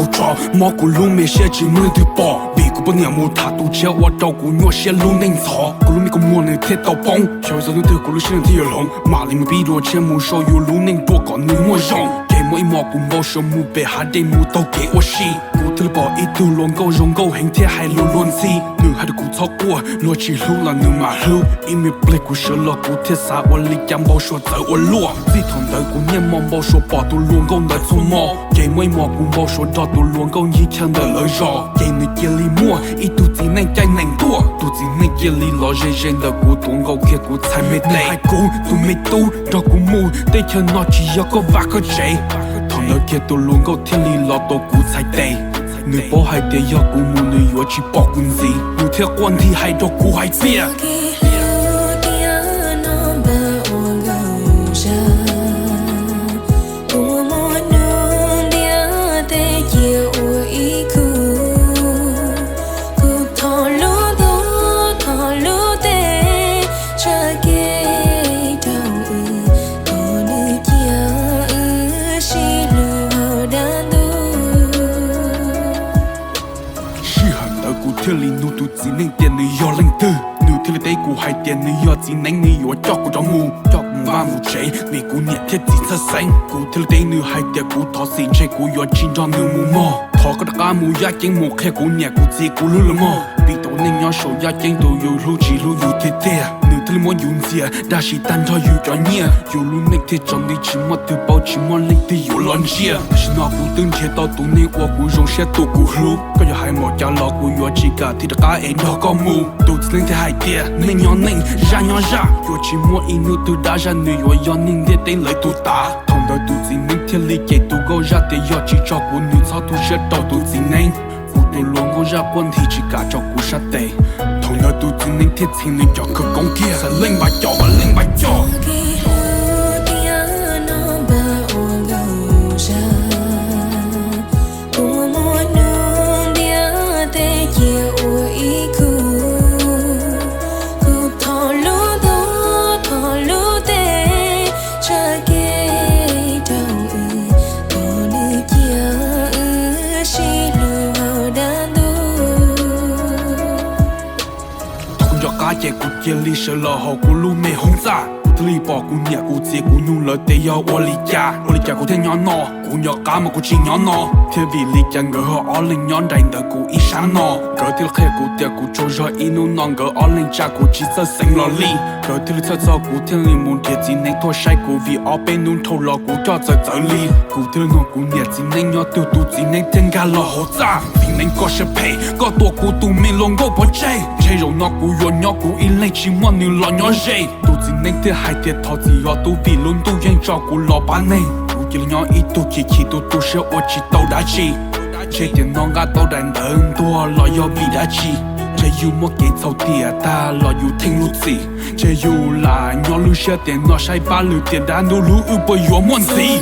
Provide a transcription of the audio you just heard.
Kuv tso mob kuv lub me siab tsis muaj leej twg pom, vim kuv poj niam mus tham tus tshiab ua rau kuv nyuaj siab lub neej ntxhov. Kuv lub me kua muag nws thiaj tau poob, xyov txog hnub twg kuv lub siab nws thiaj yuav hloov. Mam li mus pib dua tshiab mus sau yus lub neej dua kom nws muaj zoo. Ces muaj ib hmos kuv npau suav mus pem hav dej mus taug kev ua si, kuv thiaj li pom ib tug hluas nkauj zoo nkauj heev thiab hais lus luag ntxhi. Nws hais rau kuv txhob quaj, luag tsis hlub los nws mam hlub. Ib me pliag kuv sawv los kuv thiaj xav ua li cas npau suav txawv ua luaj. Txij thaum ntawd kuv niaj hmo npau suav pom tus hluas nkauj ntawd txhua hmo. Ces muaj ib hmos kuv npau suav nrog tus hluas nkauj ncig chaw ntawm lawv zos, ces nws cia li muaj ib tug txiv neej caij nees tuaj. Tus txiv neej cia li los ze ze ntawm kuv tuav nkaus kiag kuv txhais me tes, hais kuv tus me tub nrog kuv mus, teb chaws no tsis yog koj vaj koj tsev. Thaum ntawd kiag tus hluas nkauj thiaj li los tuav kuv txhais tes. Nws paub hais tias yog kuv mus nws yuav tsis pom kuv ntxiv, nws thiaj quaj nthi hais rau kuv hais tias, Sij hawm ntawd kuv thiaj li nug tus txiv neej tias nws yog leej twg, nws thiaj li teb kuv hais tias nws yog txiv neeb, nws yuav coj kuv rov mus, coj kuv mus vaj mus tsev, vim kuv niam thiab txiv txhawj xeeb. Kuv thiaj li teb nws hais tias kuv thov txim, ntshe kuv yuav tsis nrog nws mus mog. Thov koj rov qab mus yaj ceeb mus qhia kuv niam kuv txiv kuv hlub lawv mog, vim tau neej nyob saum yaj ceeb tus yus hlub tsis hlub yus tiag tiag. Nws thiaj li muab yus ntxias dab tsi tag nrho yus cov nyiaj, yus lub neej thiaj tsaus nti tsis muaj twg paub tsis muaj leej twg yuav los ntsia. Tam sim no kuv twb nrhiav tau tus neeg uas kuv zoo siab tus kuv hlub, koj yuav hais npaum cas los kuv yuav tsis kam thiaj rov qab es nrog koj mus. Tus txiv neej thiaj hais tias neej nyob neej, zaj nyob zaj, yuav tsis muaj ib hnub twg dab zaj nws yuav yog neeg ntiaj teb lawv tus tav. Thaum ntawd tus txiv neej thiaj li cem tus nkauj zaj tias yog tsis tso kuv nws txhob tu siab rau tus txiv neej. Kuv tus hluas nkauj zaj quaj nthi tsis kam tso kuv sab tes. Thaum ntawd tus txiv neej thiaj txheev nws cov khawv koob kiag, xav leej npaj coj, leej npaj coj. Thaum kuv nco qab ces kuv cia li sawv los hauv kuv lub me hoob txaj, kuv thiaj li pom kuv niam kuv txiv kuv nug lawv tias yog ua li cas, ua li cas kuv thiaj nyob no. Kuv nco qab mas kuv tsis nyob no thiab, vim li cas nkawd ho ob leeg nyob nraim ntawm kuv ib sab no. Nkawd thiaj li qhia kuv tias kuv tsaug zog ib hnub no nkawd ob leeg tsa kuv tsis txawj xeev los li. Nkawd thiaj li txhawj txog kuv thiaj li mus nrhiav txiv neeb tuaj saib kuv, vim ob peb hnub dhau los kuv coj txawv txawv li. Kuv thiaj li nug kuv niam txiv neeb nyob twg, tus txiv neeb thiaj nkag los hauv txaj. Txiv neeb koj siab phem, koj tua kuv tus me hluas nkauj pov tseg, ntshe zaum no kuv yuav nyob kuv ib leeg tsis muaj nws los nyob ze. Tus txiv neeb thiaj hais tias thov txim os tub, vim lub ntuj yeej tso kuv los pab neeg. Kuv cia li nyob ib tug chim chim tu tu siab ua tsis tau dab tsi. Ntshe tiam no nqa tau daim ntawv ntuag los yog vim dab tsi? Ntshe yus muaj kev txhaum tiam tag los yus theej lub txim. Ntshe yus lam nyob lub siab tiam no saib pab lwm tiam dab ntub hlub wb puas yuav muaj ntxiv.